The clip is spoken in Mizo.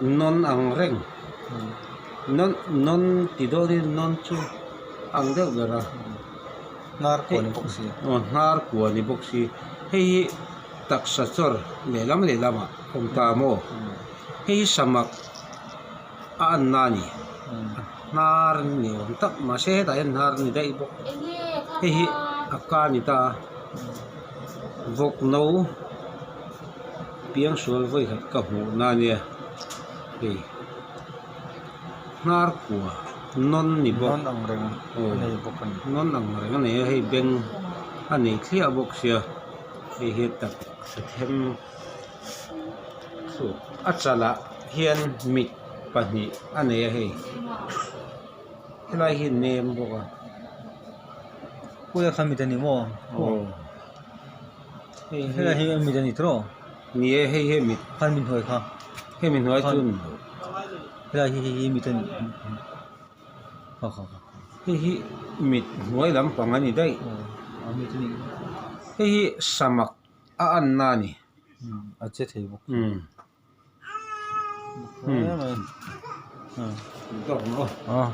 Nawn ang reng nawn nawn ti dawnin nawn chu ang deuh ber a. Hnar kua ni bawk si. Aw hnar kua ni bawk si. Hei hi taksa chawr lehlam lehlamah awm ta maw? Hei hi samak a anna a ni. A hnar ni awm tak mahse hetah hian hnar a ni daih bawk. Hei hi a ka ni ta a vawk no piangsual vawi khat ka hmuh na ania hei hnar kua nawn ni bawk nawn ang reng a nei bawk a ni nawn ang reng a nei a hei beng a nei thliah bawk sia hei hi taksa them a chalah hian mit pahnih a nei a hei helai hi a nem bawk a. Kawia kha mit a ni maw? Aw. Helai hi a mit a ni tawh Ni e hei hi a mit. Khan min hnuai kha. Hei min hnuai chu Helai hi hei hi mit a ni. Kha kha kha. Hei hi mit hnuai lampang a ni daih. A mit a ni. Hei hi samak a anna a ni. A che thei bawk. Umm. Umm. Ah.